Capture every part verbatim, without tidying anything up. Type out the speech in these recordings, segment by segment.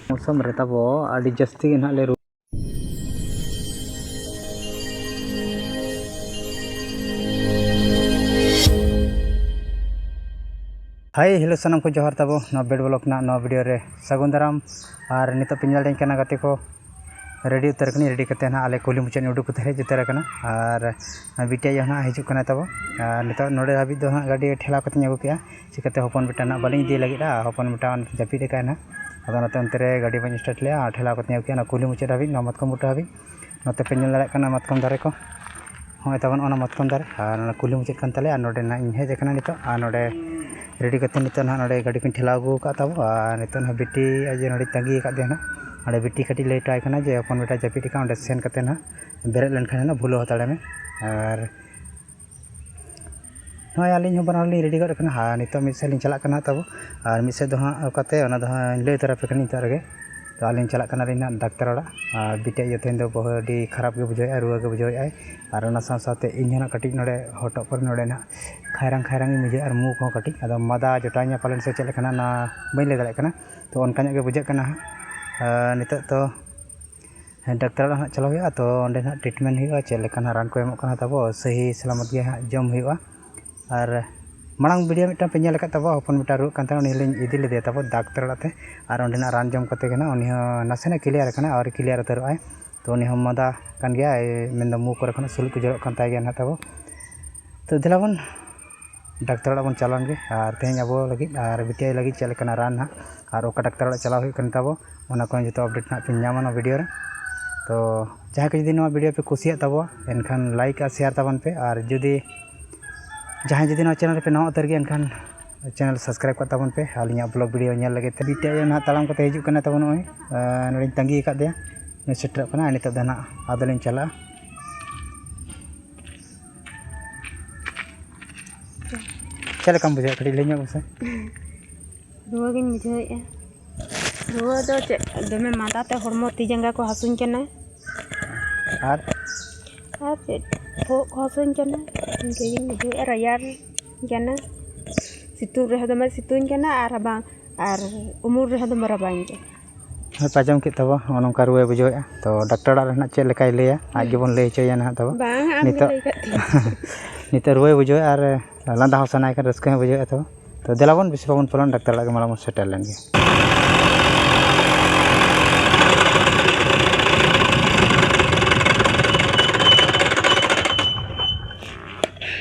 ᱢᱳᱥᱚᱢ ᱨᱮ ᱛᱟᱵᱚ ᱟᱹᱰᱤ ᱡᱟᱹᱥᱛᱤ ᱜᱮ ᱱᱟᱦᱟᱜ ᱞᱮ ᱨᱩ-, ᱦᱟᱭ, ᱦᱮᱞᱳ, ᱥᱟᱱᱟᱢ ᱠᱚ ᱡᱚᱦᱟᱨ ᱛᱟᱵᱚ᱾ ᱱᱚᱣᱟ ᱵᱮᱰ ᱵᱞᱚᱜ ᱨᱮᱱᱟᱜ ᱱᱚᱣᱟ ᱵᱷᱤᱰᱤᱭᱳ ᱨᱮ ᱥᱟᱹᱜᱩᱱ ᱫᱟᱨᱟᱢ᱾ ᱟᱨ ᱱᱤᱛᱚᱜ ᱯᱮ ᱧᱮᱞ ᱫᱟᱲᱮᱭᱟᱜ ᱠᱟᱱᱟ ᱜᱟᱛᱮ ᱠᱚ, ᱨᱮᱰᱤ ᱩᱛᱟᱹᱨ ᱟᱠᱟᱱᱟᱹᱧ᱾ ᱨᱮᱰᱤ ᱠᱟᱛᱮ ᱱᱟᱦᱟᱜ ᱟᱞᱮ ᱠᱩᱞᱦᱤ ᱢᱩᱪᱟᱹᱫ ᱤᱧ ᱩᱰᱩᱠ ᱩᱛᱟᱹᱨ ᱦᱮᱡ ᱩᱛᱟᱹᱨ ᱟᱠᱟᱱᱟ᱾ ᱟᱨ ᱵᱤᱴᱤ ᱟᱭᱳ ᱱᱟᱦᱟᱜ ᱦᱤᱡᱩᱜ ᱠᱟᱱᱟᱭ ᱛᱟᱵᱚ᱾ ᱟᱨ ᱱᱤᱛᱚᱜ ᱱᱚᱰᱮ ᱦᱟᱹᱵᱤᱡ ᱫᱚ ᱱᱟᱦᱟᱜ ᱜᱟᱹᱰᱤ ᱴᱷᱮᱞᱟᱣ ᱠᱟᱛᱮᱧ ᱟᱹᱜᱩ ᱠᱮᱜᱼᱟ᱾ ᱪᱤᱠᱟᱹᱛᱮ ᱦᱚᱯᱚᱱ ᱵᱮᱴᱟ ᱱᱟᱦᱟᱜ ᱵᱟᱹᱞᱤᱧ ᱤᱫᱤ ᱞᱟᱹᱜᱤᱫᱼᱟ, ᱦᱚᱯᱚᱱ ᱵᱮᱴᱟ ᱡᱟᱹᱯᱤᱫ ᱟᱠᱟᱫ ᱱᱟᱦᱟᱜ᱾ ᱟᱫᱚ ᱚᱱᱟᱛᱮ ᱚᱱᱛᱮ ᱨᱮ ᱜᱟᱹᱰᱤ ᱵᱟᱹᱧ ᱥᱴᱟᱨᱴ ᱞᱮᱜᱼᱟ, ᱟᱨ ᱴᱷᱮᱞᱟᱣ ᱠᱟᱛᱮᱧ ᱟᱹᱜᱩ ᱠᱮᱜᱼᱟ ᱚᱱᱟ ᱠᱩᱞᱦᱤ ᱢᱩᱪᱟᱹᱫ ᱦᱟᱹᱵᱤᱡ, ᱱᱚᱣᱟ ᱢᱟᱛᱠᱚᱢ ᱵᱩᱴᱟᱹ ᱦᱟᱹᱵᱤᱡ᱾ ᱱᱚᱛᱮ ᱯᱮ ᱧᱮᱞ ᱫᱟᱲᱮᱭᱟᱜ ᱠᱟᱱᱟ ᱢᱟᱛᱠᱚᱢ ᱫᱟᱨᱮ ᱠᱚ᱾ ᱦᱚᱸᱜᱼᱚᱭ ᱛᱟᱵᱚᱱ ᱚᱱᱟ ᱢᱟᱛᱠᱚᱢ ᱫᱟᱨᱮ, ᱟᱨ ᱚᱱᱟ ᱠᱩᱞᱦᱤ ᱢᱩᱪᱟᱹᱫ ᱠᱟᱱ ᱛᱟᱞᱮᱭᱟ᱾ ᱟᱨ ᱱᱚᱰᱮ ᱱᱟᱜ ᱤᱧ ᱦᱮᱡ ᱟᱠᱟᱱᱟ ᱱᱤᱛᱚᱜ, ᱟᱨ ᱱᱚᱰᱮ ᱨᱮᱰᱤ ᱠᱟᱛᱮ ᱱᱤᱛᱚᱜ ᱱᱟᱦᱟᱜ ᱱᱚᱰᱮ ᱜᱟᱹᱰᱤ ᱠᱚᱧ ᱴᱷᱮᱞᱟᱣ ᱟᱹᱜᱩ ᱟᱠᱟᱫ ᱛᱟᱵᱚ, ᱟᱨ ᱱᱤᱛᱚᱜ ᱱᱟᱦᱟᱜ ᱵᱤᱴᱤ ᱟᱡ ᱡᱮ ᱱᱚᱰᱮᱧ ᱛᱟᱺᱜᱤ ᱟᱠᱟᱫ ᱫᱮᱭᱟ ᱱᱟᱦᱟᱜ, ᱚᱸᱰᱮ ᱵᱤᱴᱤ ᱠᱟᱹᱴᱤᱡ ᱞᱮᱴ ᱟᱭ ᱠᱟᱱᱟ ᱡᱮ ᱦᱚᱯᱚᱱ ᱵᱮᱴᱟ ᱡᱟᱹᱯᱤᱫ ᱟᱠᱟᱫ, ᱚᱸᱰᱮ ᱥᱮᱱ ᱠᱟᱛᱮ ᱱᱟᱦᱟᱜ ᱵᱮᱨᱮᱫ ᱞᱮᱱᱠᱷᱟᱱ ᱱᱟᱦᱟᱜ ᱵᱷᱩᱞᱟᱹᱣ ᱦᱟᱛᱟᱲᱟᱭ ᱢᱮ᱾ ᱟᱨ ᱱᱚᱜᱼᱚᱭ ᱟᱹᱞᱤᱧ ᱦᱚᱸ ᱵᱟᱱᱟᱨ ᱞᱤᱧ ᱨᱮᱰᱤ ᱜᱚᱫ ᱟᱠᱟᱱᱟ, ᱟᱨ ᱱᱤᱛᱚᱜ ᱢᱤᱫ ᱥᱮᱫ ᱞᱤᱧ ᱪᱟᱞᱟᱜ ᱠᱟᱱᱟ ᱛᱟᱵᱚ, ᱟᱨ ᱢᱤᱫ ᱥᱮᱫ ᱫᱚ ᱦᱟᱸᱜ ᱚᱠᱟᱛᱮ ᱚᱱᱟ ᱫᱚ ᱦᱟᱸᱜ ᱞᱟᱹᱭ ᱛᱚᱨᱟ ᱟᱯᱮ ᱠᱟᱹᱱᱟᱹᱧ ᱱᱤᱛᱚᱜ ᱨᱮᱜᱮ᱾ ᱛᱚ ᱟᱹᱞᱤᱧ ᱪᱟᱞᱟᱜ ᱠᱟᱱᱟᱞᱤᱧ ᱱᱟᱦᱟᱜ ᱰᱟᱠᱛᱟᱨ ᱚᱲᱟᱜ, ᱟᱨ ᱵᱤᱴᱤ ᱟᱭᱳ ᱛᱮᱦᱮᱧ ᱫᱚ ᱵᱚᱦᱚ ᱟᱹᱰᱤ ᱠᱷᱟᱨᱟᱯ ᱜᱮ ᱵᱩᱡᱷᱟᱹᱣᱮᱫᱼᱟ, ᱨᱩᱣᱟᱹ ᱜᱮ ᱵᱩᱡᱷᱟᱹᱣᱮᱫᱼᱟᱭ᱾ ᱟᱨ ᱚᱱᱟ ᱥᱟᱶ ᱥᱟᱶᱛᱮ ᱤᱧ ᱦᱚᱸ ᱱᱟᱦᱟᱜ ᱠᱟᱹᱴᱤᱡ ᱱᱚᱰᱮ ᱦᱚᱴᱚᱜ ᱠᱚᱨᱮ ᱱᱚᱰᱮ ᱱᱟᱦᱟᱜ ᱠᱷᱟᱭᱨᱟᱝ ᱠᱷᱟᱭᱨᱟᱝ ᱤᱧ ᱵᱩᱡᱷᱟᱹᱣᱮᱫᱼᱟ, ᱟᱨ ᱢᱩ ᱠᱚᱦᱚᱸ ᱠᱟᱹᱴᱤᱡ ᱟᱫᱚ ᱢᱟᱫᱟ ᱡᱚᱴᱟᱣᱤᱧᱟ ᱯᱟᱞᱮᱱ ᱥᱮ ᱪᱮᱫ ᱞᱮᱠᱟᱱᱟ, ᱚᱱᱟ ᱵᱟᱹᱧ ᱞᱟᱹᱭ ᱫᱟᱲᱮᱭᱟᱜ ᱠᱟᱱᱟ᱾ ᱛᱚ ᱚᱱᱠᱟ ᱧᱚᱜ ᱜᱮ ᱵᱩᱡᱷᱟᱹᱜ ᱠᱟᱱᱟ ᱦᱟᱸᱜ᱾ ᱟᱨ ᱱᱤᱛᱚᱜ ᱛᱚ ᱦᱮᱸ, ᱰᱟᱠᱛᱟᱨ ᱚᱲᱟᱜ ᱦᱟᱸᱜ ᱪᱟᱞᱟᱣ ᱦᱩᱭᱩᱜᱼᱟ, ᱛᱚ ᱚᱸᱰᱮ ᱱᱟᱦᱟᱜ ᱴᱨᱤᱴᱢᱮᱱᱴ ᱦᱩᱭᱩᱜᱼᱟ, ᱪᱮᱫ ᱞᱮᱠᱟ ᱱᱟᱦᱟᱜ ᱨᱟᱱ ᱠᱚ ᱮᱢᱚᱜ ᱠᱟᱱᱟ ᱛᱟᱵᱚ, ᱥᱟᱹᱦᱤ ᱥᱟᱞᱟᱢᱚᱛ ᱜᱮ ᱦᱟᱸᱜ ᱡᱚᱢ ᱦᱩᱭᱩᱜᱼᱟ᱾ ᱟᱨ ᱢᱟᱲᱟᱝ ᱵᱷᱤᱰᱤᱭᱳ ᱢᱤᱫᱴᱟᱝ ᱯᱮ ᱧᱮᱞ ᱟᱠᱟᱫ ᱛᱟᱵᱚ, ᱦᱚᱯᱚᱱ ᱢᱤᱫᱴᱟᱝ ᱨᱩᱣᱟᱹᱜ ᱠᱟᱱ ᱛᱟᱦᱮᱱᱟ, ᱩᱱᱤ ᱦᱚᱸᱞᱤᱧ ᱤᱫᱤ ᱞᱮᱫᱮᱭᱟ ᱛᱟᱵᱚ ᱰᱟᱠᱛᱟᱨ ᱚᱲᱟᱜ ᱛᱮ᱾ ᱟᱨ ᱚᱸᱰᱮᱱᱟᱜ ᱨᱟᱱ ᱡᱚᱢ ᱠᱟᱛᱮ ᱜᱮ ᱱᱟᱦᱟᱜ ᱩᱱᱤ ᱦᱚᱸ ᱱᱟᱥᱮᱱᱟᱜ ᱠᱞᱤᱭᱟᱨ ᱟᱠᱟᱱᱟ, ᱟᱹᱣᱨᱤ ᱠᱞᱤᱭᱟᱨ ᱩᱛᱟᱹᱨᱚᱜᱼᱟᱭ᱾ ᱛᱚ ᱩᱱᱤ ᱦᱚᱸ ᱢᱟᱫᱟ ᱠᱟᱱ ᱜᱮᱭᱟᱭ, ᱢᱮᱱᱫᱚ ᱢᱩ ᱠᱚᱨᱮ ᱠᱷᱚᱱᱟᱜ ᱥᱩᱞᱩᱡ ᱠᱚ ᱡᱚᱨᱚᱜ ᱠᱟᱱ ᱛᱟᱭ ᱜᱮᱭᱟ ᱱᱟᱦᱟᱜ ᱛᱟᱵᱚ᱾ ᱛᱚ ᱫᱮᱞᱟ ᱵᱚᱱ ᱰᱟᱠᱛᱟᱨ ᱚᱲᱟᱜ ᱵᱚᱱ ᱪᱟᱞᱟᱣ ᱞᱮᱱ ᱜᱮ, ᱟᱨ ᱛᱮᱦᱮᱧ ᱟᱵᱚ ᱞᱟᱹᱜᱤᱫ ᱟᱨ ᱵᱤᱴᱤ ᱟᱭᱳ ᱞᱟᱹᱜᱤᱫ ᱪᱮᱫ ᱞᱮᱠᱟᱱᱟᱜ ᱨᱟᱱ ᱱᱟᱦᱟᱜ, ᱟᱨ ᱚᱠᱟ ᱰᱟᱠᱛᱟᱨ ᱚᱲᱟᱜ ᱪᱟᱞᱟᱣ ᱦᱩᱭᱩᱜ ᱠᱟᱱ ᱛᱟᱵᱚ, ᱚᱱᱟ ᱠᱚ ᱡᱚᱛᱚ ᱟᱯᱰᱮᱴ ᱱᱟᱦᱟᱜ ᱯᱮ ᱧᱟᱢᱟ ᱱᱚᱣᱟ ᱵᱷᱤᱰᱤᱭᱳ ᱨᱮ᱾ ᱛᱚ ᱡᱟᱦᱟᱸᱭ ᱠᱚ ᱡᱩᱫᱤ ᱱᱚᱣᱟ ᱵᱷᱤᱰᱤᱭᱳ ᱯᱮ ᱠᱩᱥᱤᱭᱟᱜ ᱛᱟᱵᱚᱣᱟ, ᱮᱱᱠᱷᱟᱱ ᱞᱟᱭᱤᱠ ᱟᱨ ᱥᱮᱭᱟᱨ ᱛᱟᱵᱚᱱ ᱯᱮ, ᱟᱨ ᱡᱩᱫᱤ ᱡᱟᱦᱟᱸᱭ ᱡᱩᱫᱤ ᱱᱚᱣᱟ ᱪᱮᱱᱮᱞ ᱨᱮᱯᱮ ᱱᱟᱣᱟ ᱩᱛᱟᱹᱨ ᱜᱮᱭᱟ, ᱮᱱᱠᱷᱟᱱ ᱪᱮᱱᱮᱞ ᱥᱟᱵᱥᱠᱨᱟᱭᱤᱵ ᱠᱟᱜ ᱛᱟᱵᱚᱱ ᱯᱮ ᱟᱹᱞᱤᱧᱟᱜ ᱵᱞᱚᱜ ᱵᱷᱤᱰᱤᱭᱳ ᱧᱮᱞ ᱞᱟᱹᱜᱤᱫ ᱛᱮ᱾ ᱵᱤᱴᱤ ᱟᱭᱳ ᱱᱟᱦᱟᱜ ᱛᱟᱲᱟᱢ ᱠᱟᱛᱮ ᱦᱤᱡᱩᱜ ᱠᱟᱱᱟ ᱛᱟᱵᱚᱱ, ᱱᱚᱜᱼᱚᱭ, ᱟᱨ ᱱᱚᱰᱮᱧ ᱛᱟᱺᱜᱤ ᱟᱠᱟᱫ ᱫᱮᱭᱟ, ᱱᱩᱭ ᱥᱮᱴᱮᱨᱚᱜ ᱠᱟᱱᱟ, ᱟᱨ ᱱᱤᱛᱚᱜ ᱫᱚ ᱱᱟᱦᱟᱜ ᱟᱫᱚ ᱞᱤᱧ ᱪᱟᱞᱟᱜᱼᱟ᱾ ᱪᱮᱫ ᱞᱮᱠᱟᱢ ᱵᱩᱡᱷᱟᱹᱣᱮᱫ, ᱠᱟᱹᱴᱤᱡ ᱞᱟᱹᱭ ᱧᱚᱜ ᱢᱮᱥᱮ᱾ ᱨᱩᱣᱟᱹ ᱜᱤᱧ ᱵᱩᱡᱷᱟᱹᱣᱮᱫᱼᱟ᱾ ᱨᱩᱣᱟᱹ ᱫᱚ ᱪᱮᱫ, ᱫᱚᱢᱮ ᱢᱟᱸᱫᱟ ᱛᱮ ᱦᱚᱲᱢᱚ ᱛᱤ ᱡᱟᱸᱜᱟ ᱠᱚ ᱦᱟᱹᱥᱩᱧ ᱠᱟᱱᱟ᱾ ᱟᱨ? ᱟᱨ ᱪᱮᱫ, ᱵᱚᱦᱚᱜ ᱠᱚ ᱦᱟᱹᱥᱩᱧ ᱠᱟᱱᱟ, ᱤᱱᱠᱟᱹ ᱜᱤᱧ ᱵᱩᱡᱷᱟᱹᱣᱮᱫᱼᱟ, ᱨᱮᱭᱟᱲ ᱠᱟᱱᱟ᱾ ᱥᱤᱛᱩᱝ ᱨᱮᱦᱚᱸ ᱫᱚᱢᱮ ᱥᱤᱛᱩᱝ ᱠᱟᱱᱟ ᱟᱨ ᱨᱟᱵᱟᱝ, ᱟᱨ ᱩᱢᱩᱞ ᱨᱮᱦᱚᱸ ᱫᱚᱢᱮ ᱨᱟᱵᱟᱝ ᱜᱮ᱾ ᱦᱳᱭ, ᱯᱮ ᱟᱸᱡᱚᱢ ᱠᱮᱫ ᱛᱟᱵᱚ, ᱱᱚᱜᱼᱚ ᱱᱚᱝᱠᱟ ᱨᱩᱣᱟᱹᱭ ᱵᱩᱡᱷᱟᱹᱣᱮᱫᱼᱟ᱾ ᱛᱚ ᱰᱟᱠᱛᱟᱨ ᱚᱲᱟᱜ ᱨᱮ ᱱᱟᱦᱟᱜ ᱪᱮᱫ ᱞᱮᱠᱟᱭ ᱞᱟᱹᱭᱟ, ᱟᱡ ᱜᱮᱵᱚᱱ ᱞᱟᱹᱭ ᱦᱚᱪᱚᱭᱮᱭᱟ ᱱᱟᱦᱟᱜ ᱛᱟᱵᱚ᱾ ᱵᱟᱝ, ᱟᱢ ᱜᱮ ᱱᱤᱛᱚᱜ ᱞᱟᱹᱭ ᱠᱟᱜ ᱛᱤᱧ᱾ ᱱᱤᱛᱚᱜ ᱨᱩᱣᱟᱹᱭ ᱵᱩᱡᱷᱟᱹᱣᱮᱫᱼᱟ ᱟᱨ ᱞᱟᱸᱫᱟ ᱦᱚᱸ ᱥᱟᱱᱟᱭᱮ ᱠᱟᱱᱟ, ᱨᱟᱹᱥᱠᱟᱹ ᱦᱚᱸ ᱵᱩᱡᱷᱟᱹᱣᱮᱫᱼᱟ ᱛᱟᱵᱚ᱾ ᱛᱚ ᱫᱮᱞᱟ ᱵᱚᱱ, ᱵᱮᱥᱤ ᱵᱟᱵᱚᱱ ᱯᱚᱞᱚᱱ, ᱰᱟᱠᱛᱟᱨ ᱚᱲᱟᱜ ᱜᱮ ᱢᱟᱲᱟᱝ ᱵᱚᱱ ᱥᱮᱴᱮᱨ ᱞᱮᱱ ᱜᱮ᱾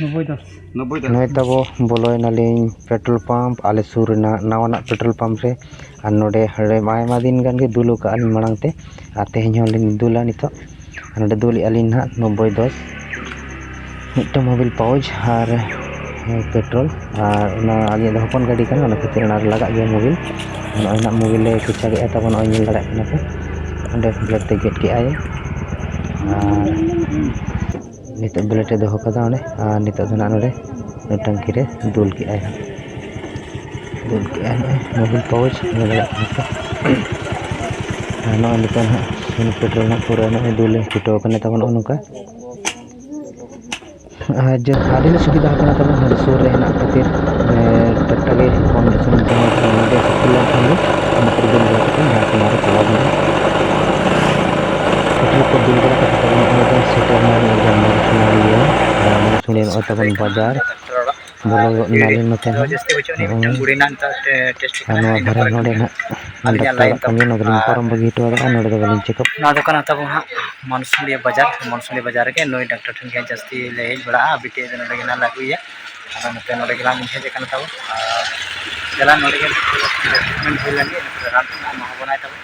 ᱱᱚᱵᱵᱳᱭ ᱫᱚᱥ᱾ ᱱᱚᱵᱵᱳᱭ ᱫᱚᱥ᱾ ᱱᱚᱜᱼᱚᱭ ᱛᱟᱵᱚ ᱵᱚᱞᱚᱭᱮᱱᱟᱞᱤᱧ ᱯᱮᱴᱨᱳᱞ ᱯᱟᱢᱯ, ᱟᱞᱮ ᱥᱩᱨ ᱨᱮᱱᱟᱜ ᱱᱟᱣᱟᱱᱟᱜ ᱯᱮᱴᱨᱳᱞ ᱯᱟᱢᱯ ᱨᱮ᱾ ᱟᱨ ᱱᱚᱰᱮ, ᱱᱚᱰᱮ ᱟᱭᱢᱟ ᱫᱤᱱ ᱜᱟᱱ ᱜᱮ ᱫᱩᱞ ᱟᱠᱟᱫᱼᱟ ᱞᱤᱧ ᱢᱟᱲᱟᱝ ᱛᱮ, ᱟᱨ ᱛᱮᱦᱮᱧ ᱦᱚᱸᱞᱤᱧ ᱫᱩᱞᱟ ᱱᱤᱛᱚᱜ᱾ ᱟᱨ ᱱᱚᱰᱮ ᱫᱩᱞᱮᱜᱼᱟ ᱞᱤᱧ ᱱᱟᱦᱟᱜ ᱱᱚᱵᱵᱳᱭ ᱫᱚᱥ, ᱢᱤᱫᱴᱟᱝ ᱢᱳᱵᱤᱞ ᱯᱟᱣᱩᱪ ᱟᱨ ᱯᱮᱴᱨᱳᱞ᱾ ᱟᱨ ᱚᱱᱟ ᱟᱹᱞᱤᱧᱟᱜ ᱫᱚ ᱦᱚᱯᱚᱱ ᱜᱟᱹᱰᱤ ᱠᱟᱱᱟ, ᱚᱱᱟ ᱠᱷᱟᱹᱛᱤᱨ ᱚᱱᱟ ᱨᱮ ᱞᱟᱜᱟᱜ ᱜᱮᱭᱟ ᱢᱳᱵᱤᱞ᱾ ᱱᱚᱜᱼᱚᱭ ᱱᱟᱦᱟᱜ ᱢᱳᱵᱤᱞ ᱞᱮ ᱠᱮᱪᱟᱜᱮᱜᱼᱟ ᱛᱟᱵᱚᱱ, ᱱᱚᱜᱼᱚᱭ ᱧᱮᱞ ᱫᱟᱲᱮᱭᱟᱜ ᱠᱟᱱᱟ ᱯᱮ, ᱚᱸᱰᱮ ᱵᱞᱮᱰ ᱛᱮ ᱜᱮᱫ ᱠᱮᱜᱼᱟᱭ᱾ ᱟᱨ ᱱᱤᱛᱚᱜ ᱵᱞᱮᱰ ᱮ ᱫᱚᱦᱚ ᱠᱟᱫᱟ ᱚᱸᱰᱮ, ᱟᱨ ᱱᱤᱛᱚᱜ ᱫᱚ ᱱᱟᱦᱟᱜ ᱱᱚᱰᱮ ᱴᱟᱝᱠᱤ ᱨᱮ ᱫᱩᱞ ᱠᱮᱜᱼᱟᱭ ᱦᱟᱸᱜ᱾ ᱫᱩᱞ ᱠᱮᱜᱼᱟᱭ ᱱᱚᱜᱼᱚᱭ ᱢᱳᱵᱤᱞ ᱯᱟᱣᱩᱪ, ᱧᱮᱞ ᱫᱟᱲᱮᱭᱟᱜ ᱠᱟᱱᱟ ᱯᱮ᱾ ᱟᱨ ᱱᱚᱜᱼᱚᱭ ᱱᱤᱛᱚᱜ ᱱᱟᱦᱟᱜ ᱥᱩᱱᱩᱢ ᱯᱮᱴᱨᱳᱞ ᱱᱟᱦᱟᱜ ᱯᱩᱨᱟᱹ ᱱᱚᱜᱼᱚᱭ ᱫᱩᱞ ᱪᱷᱩᱴᱟᱹᱣ ᱠᱟᱱᱟ ᱛᱟᱵᱚᱱ ᱱᱚᱜᱼᱚ ᱱᱚᱝᱠᱟ᱾ ᱟᱨ ᱡᱮ ᱟᱹᱰᱤ ᱞᱮ ᱥᱩᱵᱤᱫᱷᱟ ᱠᱟᱱᱟ ᱛᱟᱵᱚᱱ, ᱱᱚᱰᱮ ᱥᱩᱨ ᱨᱮ ᱦᱮᱱᱟᱜ ᱠᱷᱟᱹᱛᱤᱨ, ᱮ, ᱴᱟᱴᱠᱟ ᱜᱮ ᱠᱚᱢ ᱵᱮᱥᱤ ᱡᱟᱦᱟᱸ ᱱᱚᱰᱮ ᱥᱮᱴᱮᱨ ᱞᱮᱱᱠᱷᱟᱱ ᱜᱮ ᱚᱱᱟ ᱠᱚᱨᱮ ᱫᱩᱞ ᱵᱟᱲᱟ ᱠᱟᱛᱮ ᱡᱟᱦᱟᱸ ᱥᱮ ᱱᱚᱰᱮ ᱪᱟᱞᱟᱣ ᱜᱟᱱᱚᱜᱼᱟ᱾ ᱯᱮᱴᱨᱳᱞ ᱠᱚ ᱫᱩᱞ ᱵᱟᱲᱟ ᱠᱟᱛᱮ ᱛᱟᱵᱚᱱ ᱱᱚᱜᱼᱚᱭ ᱵᱚᱱ ᱥᱮᱴᱮᱨ ᱮᱱᱟ ᱱᱚᱜᱼᱚᱭ ᱵᱚᱱ ᱢᱟᱨᱥᱚᱱᱟᱲᱤᱭᱟᱹ, ᱟᱨ ᱢᱟᱨᱥᱚᱱᱟᱲᱤ ᱱᱚᱜᱼᱚᱭ ᱛᱟᱵᱚᱱ ᱵᱟᱡᱟᱨ᱾ ᱵᱚᱞᱚ ᱜᱚᱫ ᱱᱟᱞᱤᱧ ᱱᱚᱛᱮ ᱦᱚᱸ᱾ ᱱᱚᱜᱼᱚᱭ᱾ ᱟᱨ ᱱᱚᱣᱟ ᱫᱷᱟᱨᱮ ᱱᱚᱰᱮ ᱱᱟᱜ ᱰᱟᱠᱛᱟᱨ ᱚᱲᱟᱜ ᱠᱟᱱ ᱜᱮᱭᱟ, ᱱᱚᱣᱟ ᱫᱚᱞᱤᱧ ᱯᱟᱨᱚᱢ ᱵᱟᱹᱜᱤ ᱦᱚᱴᱚ ᱠᱟᱜᱼᱟ, ᱱᱚᱰᱮ ᱫᱚ ᱵᱟᱹᱞᱤᱧ ᱪᱮᱠᱟᱯ᱾ ᱱᱚᱣᱟ ᱫᱚ ᱠᱟᱱᱟ ᱛᱟᱵᱚ ᱦᱟᱸᱜ ᱢᱚᱱᱥᱩᱱᱰᱤᱭᱟ ᱵᱟᱡᱟᱨ, ᱢᱚᱱᱥᱩᱱᱰᱤᱭᱟ ᱵᱟᱡᱟᱨ ᱨᱮᱜᱮ ᱱᱩᱭ ᱰᱟᱠᱛᱟᱨ ᱴᱷᱮᱱ ᱜᱮ ᱡᱟᱹᱥᱛᱤ ᱞᱮ ᱦᱮᱡ ᱵᱟᱲᱟᱜᱼᱟ, ᱵᱤᱴᱤ ᱫᱚ ᱱᱚᱰᱮ ᱜᱮ ᱱᱟᱜ ᱞᱮ ᱟᱹᱜᱩᱭᱮᱭᱟ᱾ ᱟᱫᱚ ᱱᱚᱛᱮ ᱱᱚᱰᱮ ᱜᱮ ᱱᱟᱜ ᱞᱤᱧ ᱦᱮᱡ ᱟᱠᱟᱱᱟ ᱛᱟᱵᱚ, ᱟᱨ ᱫᱮᱞᱟ ᱱᱚᱰᱮ ᱜᱮ ᱴᱨᱤᱴᱢᱮᱱᱴ ᱦᱩᱭ ᱞᱮᱱ ᱜᱮ, ᱤᱱᱟᱹ ᱯᱚᱨᱮ ᱨᱟᱱ ᱠᱚ ᱱᱟᱜ ᱮᱢᱟ ᱵᱚᱱᱟᱭ ᱛᱟᱵᱚ,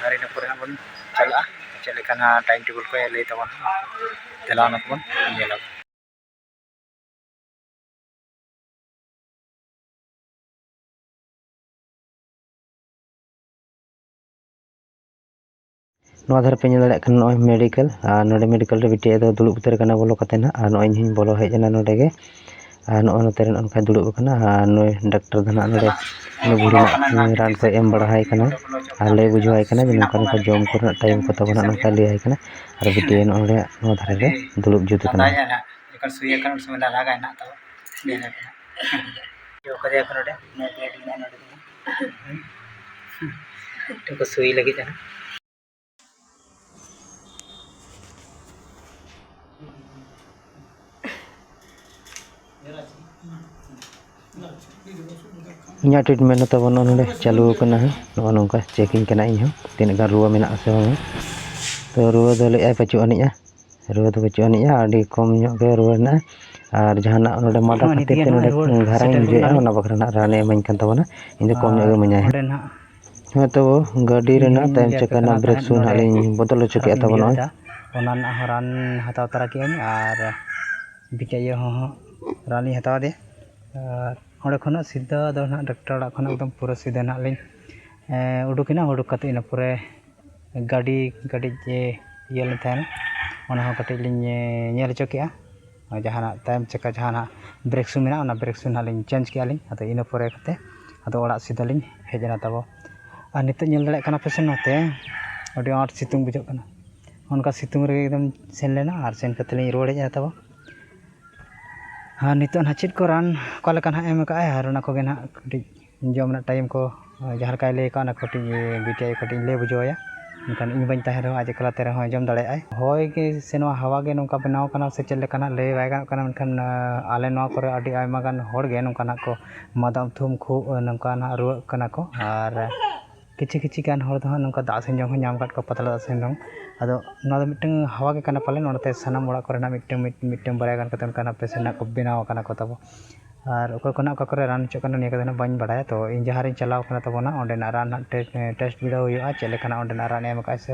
ᱟᱨ ᱤᱱᱟᱹ ᱯᱚᱨᱮ ᱦᱟᱸᱜ ᱵᱚᱱ ᱪᱟᱞᱟᱜᱼᱟ, ᱪᱮᱫ ᱞᱮᱠᱟ ᱱᱟᱜ ᱴᱟᱭᱤᱢ ᱴᱮᱵᱤᱞ ᱠᱚᱭ ᱞᱟᱹᱭ ᱛᱟᱵᱚᱱᱟ, ᱫᱮᱞᱟ ᱚᱱᱟ ᱠᱚᱵᱚᱱ ᱧᱮᱞᱟ᱾ ᱱᱚᱣᱟ ᱫᱷᱟᱨᱮ ᱯᱮ ᱧᱮᱞ ᱫᱟᱲᱮᱭᱟᱜ ᱠᱟᱱᱟ, ᱱᱚᱜᱼᱚᱭ ᱢᱮᱰᱤᱠᱮᱞ, ᱟᱨ ᱱᱚᱰᱮ ᱢᱮᱰᱤᱠᱮᱞ ᱨᱮ ᱵᱤᱴᱤ ᱫᱚ ᱫᱩᱲᱩᱵ ᱩᱛᱟᱹᱨ ᱠᱟᱱᱟ ᱵᱚᱞᱚ ᱠᱟᱛᱮ ᱱᱟᱦᱟᱜ, ᱟᱨ ᱱᱚᱜᱼᱚᱭ ᱤᱧ ᱦᱚᱧ ᱵᱚᱞᱚ ᱦᱮᱡ ᱮᱱᱟ ᱱᱚᱰᱮ ᱜᱮ᱾ ᱟᱨ ᱱᱚᱜᱼᱚᱭ ᱱᱚᱛᱮ ᱨᱮ ᱱᱚᱜᱼᱚ ᱱᱚᱝᱠᱟᱭ ᱫᱩᱲᱩᱵ ᱟᱠᱟᱱᱟ, ᱟᱨ ᱱᱩᱭ ᱰᱟᱠᱛᱟᱨ ᱫᱚ ᱱᱟᱦᱟᱜ ᱱᱚᱰᱮ ᱩᱱᱤ ᱵᱩᱲᱦᱤ ᱱᱟᱜ ᱨᱟᱱ ᱠᱚᱭ ᱮᱢ ᱵᱟᱲᱟ ᱟᱭ ᱠᱟᱱᱟ, ᱟᱨ ᱞᱟᱹᱭ ᱵᱩᱡᱷᱟᱹᱣ ᱟᱭ ᱠᱟᱱᱟ ᱡᱮ ᱱᱚᱝᱠᱟ ᱱᱚᱝᱠᱟ ᱡᱚᱢ ᱠᱚᱨᱮᱱᱟᱜ ᱴᱟᱭᱤᱢ ᱠᱚ ᱛᱟᱵᱚ ᱱᱟᱦᱟᱜ ᱱᱚᱝᱠᱟᱭ ᱞᱟᱹᱭ ᱟᱭ ᱠᱟᱱᱟ, ᱟᱨ ᱵᱤᱴᱤ ᱱᱚᱜᱼᱚ ᱱᱚᱰᱮ ᱱᱚᱣᱟ ᱫᱷᱟᱨᱮ ᱨᱮ ᱫᱩᱲᱩᱵ ᱡᱩᱛ ᱟᱠᱟᱱᱟ᱾ ᱡᱚᱠᱷᱚᱱ ᱥᱩᱭ ᱟᱠᱟᱱ ᱩᱱ ᱥᱚᱢᱚᱭ ᱫᱚ ᱞᱟᱜᱟᱭ ᱱᱟᱦᱟᱜ ᱛᱟᱵᱚ᱾ ᱡᱚ ᱠᱟᱫᱮᱭᱟ ᱠᱚ ᱱᱚᱰᱮ, ᱱᱚᱣᱟ ᱵᱮᱰ ᱢᱮᱱᱟᱜᱼᱟ ᱱᱚᱰᱮ ᱫᱚ᱾ ᱢᱤᱫᱴᱮᱱ ᱠᱚ ᱥᱩᱭ ᱞᱟᱹᱜᱤᱫ ᱟᱨ ᱤᱧᱟᱹᱜ ᱴᱨᱤᱴᱢᱮᱱᱴ ᱦᱚᱸ ᱛᱟᱵᱚᱱ ᱱᱚᱜᱼᱚ ᱱᱚᱰᱮ ᱪᱟᱹᱞᱩ ᱟᱠᱟᱱᱟ ᱦᱟᱸᱜ᱾ ᱱᱚᱜᱼᱚ ᱱᱚᱝᱠᱟ ᱪᱮᱠᱤᱝ ᱠᱟᱱᱟ ᱤᱧ ᱦᱚᱸ, ᱛᱤᱱᱟᱹᱜ ᱜᱟᱱ ᱨᱩᱣᱟᱹ ᱢᱮᱱᱟᱜᱼᱟ ᱥᱮ ᱵᱟᱝ᱾ ᱛᱚ ᱨᱩᱣᱟᱹ ᱫᱚ ᱞᱟᱹᱭᱮᱫᱼᱟᱭ ᱯᱟᱹᱪᱩᱜ ᱟᱹᱱᱤᱡᱼᱟ, ᱨᱩᱣᱟᱹ ᱫᱚ ᱯᱟᱹᱪᱩᱜ ᱟᱹᱱᱤᱡᱼᱟ, ᱟᱹᱰᱤ ᱠᱚᱢ ᱧᱚᱜ ᱜᱮ ᱨᱩᱣᱟᱹ ᱦᱮᱱᱟᱜᱼᱟ᱾ ᱟᱨ ᱡᱟᱦᱟᱱᱟᱜ ᱱᱚᱰᱮ ᱢᱟᱫᱟ ᱱᱚᱜᱼᱚᱭ ᱠᱷᱟᱹᱛᱤᱨ ᱱᱤᱛ ᱛᱮ ᱜᱮ ᱱᱚᱰᱮ ᱱᱚᱜᱼᱚᱭ ᱨᱩᱣᱟᱹᱲ ᱜᱷᱟᱨᱟᱧ ᱥᱮᱴᱮᱨ ᱵᱩᱡᱷᱟᱹᱣᱮᱫᱼᱟ, ᱜᱚᱫ ᱱᱟᱞᱤᱧ᱾ ᱚᱱᱟ ᱵᱟᱠᱷᱨᱟ ᱱᱟᱦᱟᱜ ᱨᱟᱱᱮ ᱤᱢᱟᱹᱧ ᱠᱟᱱ ᱛᱟᱵᱚᱱᱟ, ᱤᱧ ᱫᱚ ᱠᱚᱢ ᱧᱚᱜ ᱜᱮ ᱟᱨ ᱤᱢᱟᱹᱧᱟᱭ ᱦᱟᱸᱜ᱾ ᱚᱸᱰᱮ ᱱᱟᱦᱟᱜ ᱦᱮᱸ ᱛᱚ, ᱜᱟᱹᱰᱤ ᱤᱧ ᱨᱮᱱᱟᱜ ᱦᱚᱧ ᱛᱟᱭᱚᱢ ᱞᱟᱹᱭᱟᱫ ᱪᱟᱠᱟ ᱯᱮ ᱨᱮᱱᱟᱜ ᱛᱟᱦᱮᱸᱫ, ᱵᱨᱮᱠ ᱥᱩ ᱱᱚᱰᱮ ᱱᱟᱦᱟᱜ ᱞᱤᱧ ᱵᱚᱫᱚᱞ ᱦᱚᱪᱚ ᱠᱮᱫᱼᱟ ᱠᱷᱟᱨᱟᱯᱤᱧ ᱛᱟᱵᱚᱱ ᱵᱩᱡᱷᱟᱹᱣ ᱱᱚᱜᱼᱚᱭ᱾ ᱮᱫᱟ᱾ ᱚᱱᱟ ᱨᱮᱱᱟᱜ ᱦᱚᱸ ᱨᱟᱱ ᱦᱟᱛᱟᱣ ᱛᱟᱨᱟ ᱠᱮᱫᱼᱟ ᱞᱤᱧ ᱟᱨ ᱵᱤᱴᱤ ᱟᱭᱳ ᱦᱚᱸ ᱨᱟᱱ ᱞᱤᱧ ᱦᱟᱛᱟᱣ ᱟᱫᱮᱭᱟ᱾ ᱟᱨ ᱚᱸᱰᱮ ᱠᱷᱚᱱᱟᱜ ᱥᱤᱫᱷᱟᱹ ᱟᱫᱚ ᱱᱟᱦᱟᱜ ᱰᱟᱠᱛᱟᱨ ᱚᱲᱟᱜ ᱠᱷᱚᱱᱟᱜ ᱮᱠᱫᱚᱢ ᱯᱩᱨᱟᱹ ᱥᱤᱫᱷᱟᱹ ᱱᱟᱦᱟᱜ ᱞᱤᱧ, ᱮᱸ, ᱩᱰᱩᱠᱮᱱᱟ᱾ ᱩᱰᱩᱠ ᱠᱟᱛᱮᱫ ᱤᱱᱟᱹ ᱯᱚᱨᱮ ᱜᱟᱹᱰᱤ ᱠᱟᱹᱴᱤᱡ, ᱮ, ᱤᱭᱟᱹ ᱞᱮᱱ ᱛᱟᱦᱮᱱᱟ, ᱚᱱᱟ ᱦᱚᱸ ᱠᱟᱹᱴᱤᱡ ᱞᱤᱧ, ᱮ, ᱧᱮᱞ ᱦᱚᱪᱚ ᱠᱮᱜᱼᱟ᱾ ᱟᱨ ᱡᱟᱦᱟᱱᱟᱜ ᱛᱟᱭᱚᱢ ᱪᱟᱠᱟ ᱡᱟᱦᱟᱱᱟᱜ ᱵᱨᱮᱠ ᱥᱩ ᱢᱮᱱᱟᱜᱼᱟ, ᱚᱱᱟ ᱵᱨᱮᱠ ᱥᱩ ᱱᱟᱦᱟᱜ ᱞᱤᱧ ᱪᱮᱧᱡᱽ ᱠᱮᱜᱼᱟ ᱞᱤᱧ᱾ ᱟᱫᱚ ᱤᱱᱟᱹ ᱯᱚᱨᱮ ᱠᱟᱛᱮ ᱟᱫᱚ ᱚᱲᱟᱜ ᱥᱤᱫᱷᱟᱹ ᱞᱤᱧ ᱦᱮᱡ ᱮᱱᱟ ᱛᱟᱵᱚ᱾ ᱟᱨ ᱱᱤᱛᱚᱜ ᱧᱮᱞ ᱫᱟᱲᱮᱭᱟᱜ ᱠᱟᱱᱟ ᱯᱮ ᱥᱮ ᱱᱚᱛᱮ ᱟᱹᱰᱤ ᱟᱸᱴ ᱥᱤᱛᱩᱝ ᱵᱩᱡᱷᱟᱹᱜ ᱠᱟᱱᱟ᱾ ᱚᱱᱠᱟ ᱥᱤᱛᱩᱝ ᱨᱮᱜᱮ ᱮᱠᱫᱚᱢ ᱥᱮᱱ ᱞᱮᱱᱟ ᱟᱨ ᱥᱮᱱ ᱠᱟᱛᱮ ᱞᱤᱧ ᱨᱩᱣᱟᱹᱲ ᱦᱮᱡ ᱮᱱᱟ ᱛᱟᱵᱚ᱾ ᱟᱨ ᱱᱤᱛᱚᱜ ᱱᱟᱦᱟᱜ ᱪᱮᱫ ᱠᱚ ᱨᱟᱱ ᱚᱠᱟ ᱞᱮᱠᱟ ᱱᱟᱦᱟᱜ ᱮᱢ ᱟᱠᱟᱫᱼᱟᱭ ᱟᱨ ᱚᱱᱟ ᱠᱚᱜᱮ ᱱᱟᱦᱟᱜ ᱠᱟᱹᱴᱤᱡ ᱡᱚᱢ ᱨᱮᱱᱟᱜ ᱴᱟᱭᱤᱢ ᱠᱚ, ᱡᱟᱦᱟᱸ ᱞᱮᱠᱟᱭ ᱞᱟᱹᱭ ᱟᱠᱟᱫ, ᱚᱱᱟ ᱠᱟᱹᱴᱤᱡ ᱵᱤᱴᱤ ᱟᱭᱳ ᱠᱟᱹᱴᱤᱡ ᱤᱧ ᱞᱟᱹᱭ ᱵᱩᱡᱷᱟᱹᱣ ᱟᱭᱟ᱾ ᱢᱮᱱᱠᱷᱟᱱ ᱤᱧ ᱵᱟᱹᱧ ᱛᱟᱦᱮᱱ ᱨᱮᱦᱚᱸ ᱟᱡ ᱮᱠᱞᱟ ᱛᱮ ᱨᱮᱦᱚᱸᱭ ᱡᱚᱢ ᱫᱟᱲᱮᱭᱟᱜᱼᱟᱭ᱾ ᱦᱚᱭ ᱜᱮ ᱥᱮ ᱱᱚᱣᱟ ᱦᱟᱣᱟ ᱜᱮ ᱱᱚᱝᱠᱟ ᱵᱮᱱᱟᱣ ᱠᱟᱱᱟ ᱥᱮ ᱪᱮᱫ ᱞᱮᱠᱟᱱᱟᱜ ᱞᱟᱹᱭ ᱵᱟᱭ ᱜᱟᱱᱚᱜ ᱠᱟᱱᱟ, ᱢᱮᱱᱠᱷᱟᱱ, ᱟᱸ, ᱟᱞᱮ ᱱᱚᱣᱟ ᱠᱚᱨᱮ ᱟᱹᱰᱤ ᱟᱭᱢᱟ ᱜᱟᱱ ᱦᱚᱲ ᱜᱮ ᱱᱚᱝᱠᱟᱱᱟᱜ ᱠᱚ ᱢᱟᱫᱟᱢ ᱛᱷᱩᱢ ᱠᱷᱩᱜ ᱱᱚᱝᱠᱟᱱᱟᱜ ᱨᱩᱣᱟᱹᱜ ᱠᱟᱱᱟ ᱠᱚ᱾ ᱟᱨ ᱠᱤᱪᱷᱩ ᱠᱤᱪᱷᱩ ᱜᱟᱱ ᱦᱚᱲ ᱫᱚ ᱦᱟᱸᱜ ᱱᱚᱝᱠᱟ ᱫᱟᱜ ᱥᱮᱱ ᱡᱚᱝ ᱦᱚᱸ ᱧᱟᱢ ᱟᱠᱟᱫ ᱠᱚᱣᱟ, ᱯᱟᱛᱞᱟ ᱫᱟᱜ ᱥᱮᱱ ᱡᱚᱝ᱾ ᱟᱫᱚ ᱱᱚᱣᱟ ᱫᱚ ᱢᱤᱫᱴᱟᱝ ᱦᱟᱣᱟ ᱜᱮ ᱠᱟᱱᱟ ᱯᱟᱞᱮᱱ, ᱚᱱᱟᱛᱮ ᱥᱟᱱᱟᱢ ᱚᱲᱟᱜ ᱠᱚᱨᱮᱱᱟᱜ ᱢᱤᱫᱴᱟᱝ, ᱢᱤᱫ-, ᱢᱤᱫᱴᱟᱝ ᱵᱟᱨᱭᱟ ᱜᱟᱱ ᱠᱟᱛᱮ ᱚᱱᱠᱟᱱᱟᱜ ᱯᱮᱥᱮᱱᱴ ᱱᱟᱜ ᱠᱚ ᱵᱮᱱᱟᱣ ᱟᱠᱟᱱᱟ ᱠᱚ ᱛᱟᱵᱚ᱾ ᱟᱨ ᱚᱠᱚᱭ ᱠᱚ ᱱᱟᱜ ᱚᱠᱟ ᱠᱚᱨᱮ ᱨᱟᱱ ᱦᱚᱪᱚᱜ ᱠᱟᱱᱟ, ᱱᱤᱭᱟᱹ ᱠᱟᱛᱷᱟ ᱱᱟᱜ ᱵᱟᱹᱧ ᱵᱟᱲᱟᱭᱟ᱾ ᱛᱚ ᱤᱧ ᱡᱟᱦᱟᱸ ᱨᱤᱧ ᱪᱟᱞᱟᱣ ᱠᱟᱱᱟ ᱛᱟᱵᱚ ᱱᱟᱜ, ᱚᱸᱰᱮᱱᱟᱜ ᱨᱟᱱ ᱱᱟᱜ ᱴᱮ-, ᱴᱮᱥᱴ ᱵᱤᱰᱟᱹᱣ ᱦᱩᱭᱩᱜᱼᱟ, ᱪᱮᱫ ᱞᱮᱠᱟᱱᱟᱜ ᱚᱸᱰᱮᱱᱟᱜ ᱨᱟᱱ ᱮᱢ ᱟᱠᱟᱫ ᱥᱮ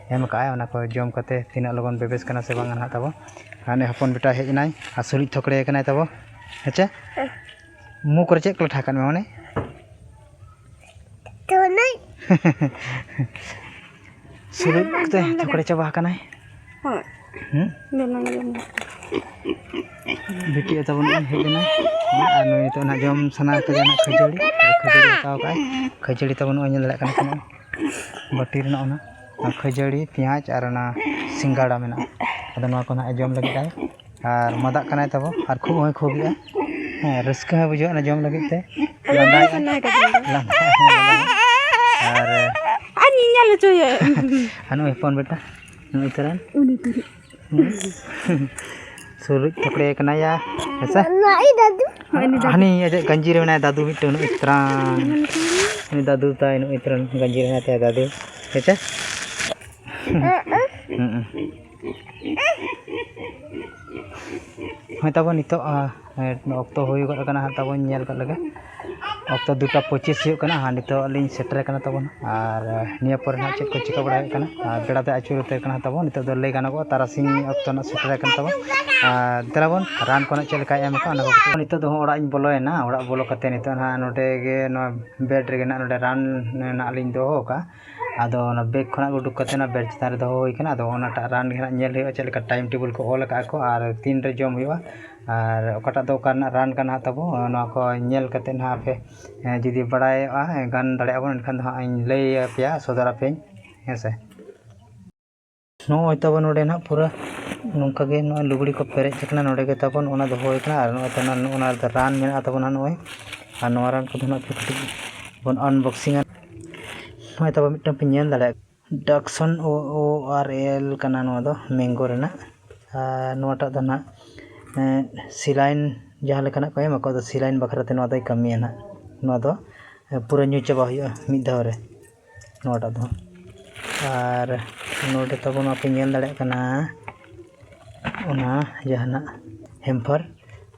ᱮᱢ ᱟᱠᱟᱫᱼᱟᱭ, ᱚᱱᱟ ᱠᱚ ᱡᱚᱢ ᱠᱟᱛᱮ ᱛᱤᱱᱟᱹᱜ ᱞᱚᱜᱚᱱ ᱵᱮᱵᱮᱥ ᱠᱟᱱᱟ ᱥᱮ ᱵᱟᱝ ᱱᱟᱜ ᱛᱟᱵᱚ᱾ ᱟᱨ ᱱᱩᱭ ᱦᱚᱯᱚᱱ ᱵᱮᱴᱟ ᱦᱮᱡ ᱮᱱᱟᱭ ᱟᱨ ᱥᱩᱞᱩᱡ ᱛᱷᱚᱠᱲᱮ ᱟᱠᱟᱱᱟᱭ ᱛᱟᱵᱚ, ᱦᱮᱸᱪᱮ? ᱢᱩ ᱠᱚᱨᱮ ᱪᱮᱫ ᱠᱚ ᱞᱟᱴᱷᱟ ᱟᱠᱟᱫ ᱢᱮᱭᱟ ᱢᱟᱱᱮ? ᱛᱩᱞᱩᱡ᱾ ᱥᱩᱞᱩᱡ ᱠᱚᱛᱮ ᱛᱷᱚᱠᱲᱮ ᱪᱟᱵᱟ ᱟᱠᱟᱱᱟᱭ᱾ ᱦᱳᱭ᱾ ᱦᱩᱸ? ᱫᱚ ᱱᱚᱰᱮ ᱜᱮ ᱢᱮᱱᱟᱜ ᱠᱚᱣᱟ᱾ ᱵᱤᱴᱤ ᱛᱟᱵᱚᱱ ᱱᱚᱜᱼᱚᱭ ᱦᱮᱡ ᱮᱱᱟ᱾ ᱟᱨ ᱱᱩᱭ ᱱᱤᱛᱚᱜ ᱱᱟᱜ ᱡᱚᱢ ᱥᱟᱱᱟ ᱠᱟᱫᱮᱭᱟ ᱱᱟᱜ ᱠᱷᱟᱹᱡᱟᱹᱲᱤ᱾ ᱠᱷᱟᱹᱡᱟᱹᱲᱤ ᱦᱟᱛᱟᱣ ᱠᱟᱜᱼᱟᱭ᱾ ᱠᱷᱟᱹᱡᱟᱹᱲᱤ ᱛᱟᱵᱚᱱ ᱱᱚᱜᱼᱚᱭ ᱧᱮᱞ ᱫᱟᱲᱮᱭᱟᱜ ᱠᱟᱱᱟ ᱯᱮ ᱱᱚᱜᱼᱚᱭ᱾ ᱵᱟᱹᱴᱤ ᱨᱮ ᱱᱚᱜᱼᱚ ᱱᱟ ᱠᱷᱟᱹᱡᱟᱹᱲᱤ, ᱯᱮᱸᱭᱟᱡᱽ ᱟᱨ ᱚᱱᱟ ᱥᱤᱸᱜᱟᱲᱟ ᱢᱮᱱᱟᱜᱼᱟ᱾ ᱟᱫᱚ ᱱᱚᱣᱟ ᱠᱚ ᱱᱟᱜ ᱮ ᱡᱚᱢ ᱞᱟᱹᱜᱤᱫ ᱟᱭ᱾ ᱟᱨ ᱢᱟᱫᱟᱜ ᱠᱟᱱᱟᱭ ᱛᱟᱵᱚ᱾ ᱟᱨ ᱠᱷᱩᱜ ᱦᱚᱸᱭ ᱠᱷᱩᱜᱮᱜᱼᱟ᱾ ᱦᱮᱸ, ᱨᱟᱹᱥᱠᱟᱹ ᱦᱚᱸ ᱵᱩᱡᱷᱟᱹᱜ ᱠᱟᱱᱟ ᱡᱚᱢ ᱞᱟᱹᱜᱤᱫ ᱛᱮ᱾ ᱞᱟᱸᱫᱟᱭᱮᱫ ᱟᱭ᱾ ᱞᱟᱸᱫᱟ᱾ ᱟᱨ ᱟᱨ ᱧᱮᱧᱮᱞ ᱦᱚᱪᱚᱭᱮ᱾ ᱟᱨ ᱱᱩᱭ ᱦᱚᱯᱚᱱ ᱵᱮᱴᱟ, ᱱᱩᱭ ᱛᱟᱨᱟᱱ᱾ ᱩᱱᱤ ᱛᱩᱞᱩᱡ᱾ ᱥᱩᱨᱩᱡ ᱛᱷᱚᱠᱲᱮ ᱠᱟᱱᱟᱭᱟ, ᱦᱮᱸᱥᱮ? ᱦᱳᱭ, ᱩᱱᱤ ᱫᱟᱫᱩ᱾ ᱦᱟᱹᱱᱤ ᱟᱡᱟᱜ ᱜᱟᱸᱡᱤ ᱨᱮ ᱢᱮᱱᱟᱭᱟ ᱫᱟᱫᱩ ᱢᱤᱫᱴᱟᱝ, ᱱᱩᱭ ᱛᱟᱨᱟᱱ᱾ ᱩᱱᱤ ᱫᱟᱫᱩ ᱛᱟᱭ ᱱᱩᱭ ᱛᱟᱨᱟᱱ ᱜᱟᱸᱡᱤ ᱨᱮ ᱢᱮᱱᱟᱭ ᱛᱟᱭᱟ ᱫᱟᱫᱩ, ᱦᱮᱸᱥᱮ? ᱦᱩᱸ᱾ ᱦᱳᱭ ᱛᱟᱵᱚᱱ ᱱᱤᱛᱚᱜ, ᱟ, ᱮ, ᱚᱠᱛᱚ ᱦᱩᱭ ᱜᱚᱫ ᱟᱠᱟᱱᱟ ᱦᱟᱸᱜ ᱛᱟᱵᱚᱱ, ᱧᱮᱞ ᱜᱚᱫ ᱞᱮᱜᱮ᱾ ᱚᱠᱛᱚ ᱫᱩᱴᱟ ᱯᱚᱸᱪᱤᱥ ᱦᱩᱭᱩᱜ ᱠᱟᱱᱟ, ᱦᱟᱸᱜ ᱱᱤᱛᱚᱜ ᱞᱤᱧ ᱥᱮᱴᱮᱨ ᱟᱠᱟᱱᱟ ᱛᱟᱵᱚᱱ᱾ ᱟᱨ, ᱮ, ᱱᱤᱭᱟᱹ ᱯᱚᱨᱮ ᱦᱟᱸᱜ ᱪᱮᱫ ᱠᱚ ᱪᱤᱠᱟᱹ ᱵᱟᱲᱟ ᱦᱩᱭᱩᱜ ᱠᱟᱱᱟ, ᱟᱨ ᱵᱮᱲᱟ ᱫᱚ ᱟᱹᱪᱩᱨ ᱩᱛᱟᱹᱨ ᱠᱟᱱᱟ ᱛᱟᱵᱚᱱ᱾ ᱱᱤᱛᱚᱜ ᱫᱚ ᱞᱟᱹᱭ ᱜᱟᱱᱚᱜᱚᱜᱼᱟ ᱛᱟᱨᱟᱥᱤᱧ ᱚᱠᱛᱚ ᱨᱮᱱᱟᱜ ᱥᱮᱴᱮᱨ ᱟᱠᱟᱱ ᱛᱟᱵᱚᱱ᱾ ᱟᱨ ᱫᱮᱞᱟ ᱵᱚᱱ ᱨᱟᱱ ᱠᱚ ᱱᱟᱜ ᱪᱮᱫ ᱞᱮᱠᱟᱭ ᱮᱢ ᱟᱠᱟᱫ ᱚᱱᱟ ᱠᱚ᱾ ᱱᱤᱛᱚᱜ ᱫᱚ ᱦᱚᱸ ᱚᱲᱟᱜ ᱤᱧ ᱵᱚᱞᱚᱭᱮᱱᱟ, ᱚᱲᱟᱜ ᱵᱚᱞᱚ ᱠᱟᱛᱮ ᱱᱤᱛᱚᱜ ᱱᱟᱦᱟᱜ ᱱᱚᱰᱮ ᱜᱮ ᱱᱚᱣᱟ ᱵᱮᱰ ᱨᱮᱜᱮ ᱱᱟᱜ ᱱᱚᱰᱮ ᱨᱟᱱ ᱱᱟᱜ ᱞᱤᱧ ᱫᱚᱦᱚ ᱟᱠᱟᱫᱼᱟ᱾ ᱟᱫᱚ ᱚᱱᱟ ᱵᱮᱜᱽ ᱠᱷᱚᱱᱟᱜ ᱩᱰᱩᱠ ᱠᱟᱛᱮ ᱚᱱᱟ ᱵᱮᱰ ᱪᱮᱛᱟᱱ ᱨᱮ ᱫᱚᱦᱚ ᱦᱩᱭ ᱠᱟᱱᱟ᱾ ᱟᱫᱚ ᱚᱱᱟᱴᱟᱜ ᱨᱟᱱ ᱜᱮ ᱦᱟᱸᱜ ᱧᱮᱞ ᱦᱩᱭᱩᱜᱼᱟ, ᱪᱮᱫ ᱞᱮᱠᱟ ᱴᱟᱭᱤᱢ ᱴᱮᱵᱤᱞ ᱠᱚ ᱚᱞ ᱟᱠᱟᱫᱼᱟ ᱠᱚ ᱟᱨ ᱛᱤᱱ ᱨᱮ ᱡᱚᱢ ᱦᱩᱭᱩᱜᱼᱟ ᱟᱨ ᱚᱠᱟᱴᱟᱜ ᱫᱚ ᱚᱠᱟ ᱨᱮᱱᱟᱜ ᱨᱟᱱ ᱠᱟᱱᱟ ᱦᱟᱸᱜ ᱛᱟᱵᱚ, ᱱᱚᱣᱟ ᱠᱚ ᱧᱮᱞ ᱠᱟᱛᱮ ᱱᱟᱦᱟᱜ ᱟᱯᱮ, ᱮᱸ, ᱡᱩᱫᱤ ᱵᱟᱲᱟᱭᱚᱜᱼᱟ, ᱜᱟᱱ ᱫᱟᱲᱮᱭᱟᱜᱼᱟ ᱵᱚᱱ, ᱮᱱᱠᱷᱟᱱ ᱫᱚ ᱦᱟᱸᱜ ᱤᱧ ᱞᱟᱹᱭ ᱟᱯᱮᱭᱟ, ᱥᱚᱫᱚᱨ ᱟᱯᱮᱭᱟᱹᱧ, ᱦᱮᱸ ᱥᱮ᱾ ᱱᱚᱜᱼᱚᱭ ᱛᱟᱵᱚ ᱱᱚᱰᱮ ᱱᱟᱦᱟᱜ ᱯᱩᱨᱟᱹ ᱱᱚᱝᱠᱟ ᱜᱮ ᱱᱚᱜᱼᱚᱭ ᱞᱩᱜᱽᱲᱤ ᱠᱚ ᱯᱮᱨᱮᱡ ᱟᱠᱟᱱᱟ, ᱱᱚᱰᱮ ᱜᱮ ᱛᱟᱵᱚᱱ ᱚᱱᱟ ᱫᱚᱦᱚ ᱦᱩᱭ ᱟᱠᱟᱱᱟ᱾ ᱟᱨ ᱱᱚᱜᱼᱚᱭ ᱛᱟᱵᱚᱱ ᱱᱚᱜᱼᱚ ᱱᱚᱣᱟ ᱨᱮᱫᱚ ᱨᱟᱱ ᱢᱮᱱᱟᱜᱼᱟ ᱛᱟᱵᱚᱱᱟ ᱱᱚᱜᱼᱚᱭ, ᱟᱨ ᱱᱚᱣᱟ ᱨᱟᱱ ᱠᱚᱫᱚ ᱱᱟᱦᱟᱜ ᱠᱟᱹᱴᱤᱡ ᱵᱚᱱ ᱟᱱᱵᱚᱠᱥᱤᱝᱟ᱾ ᱱᱚᱜᱼᱚᱭ ᱛᱟᱵᱚ ᱢᱤᱫᱴᱟᱝ ᱯᱮ ᱧᱮᱞ ᱫᱟᱲᱮᱭᱟᱜ, ᱰᱟᱠᱥᱚᱱ ᱳ ᱳ ᱟᱨ ᱮᱞ ᱠᱟᱱᱟ ᱱᱚᱣᱟ ᱫᱚ, ᱢᱮᱝᱜᱳ ᱨᱮᱱᱟᱜ᱾ ᱟᱨ ᱱᱚᱣᱟᱴᱟᱜ ᱫᱚ ᱱᱟᱦᱟᱜ, ᱮᱸ, ᱥᱤᱞᱟᱭᱤᱱ ᱡᱟᱦᱟᱸ ᱞᱮᱠᱟᱱᱟᱜ ᱠᱚ ᱮᱢ ᱟᱠᱚ, ᱟᱫᱚ ᱥᱤᱞᱟᱭᱤᱱ ᱵᱟᱠᱷᱨᱟ ᱛᱮ ᱱᱚᱣᱟ ᱫᱚᱭ ᱠᱟᱹᱢᱤᱭᱟ ᱱᱟᱦᱟᱜ᱾ ᱱᱚᱣᱟ ᱫᱚ, ᱮᱸ, ᱯᱩᱨᱟᱹ ᱧᱩ ᱪᱟᱵᱟ ᱦᱩᱭᱩᱜᱼᱟ ᱢᱤᱫ ᱫᱷᱟᱣ ᱨᱮ ᱱᱚᱣᱟᱴᱟᱜ ᱫᱚ᱾ ᱟᱨ ᱱᱚᱰᱮ ᱛᱟᱵᱚᱱ ᱢᱟᱯᱮ ᱧᱮᱞ ᱫᱟᱲᱮᱭᱟᱜ ᱠᱟᱱᱟ, ᱚᱱᱟ ᱡᱟᱦᱟᱱᱟᱜ ᱦᱮᱢᱯᱷᱟᱨ,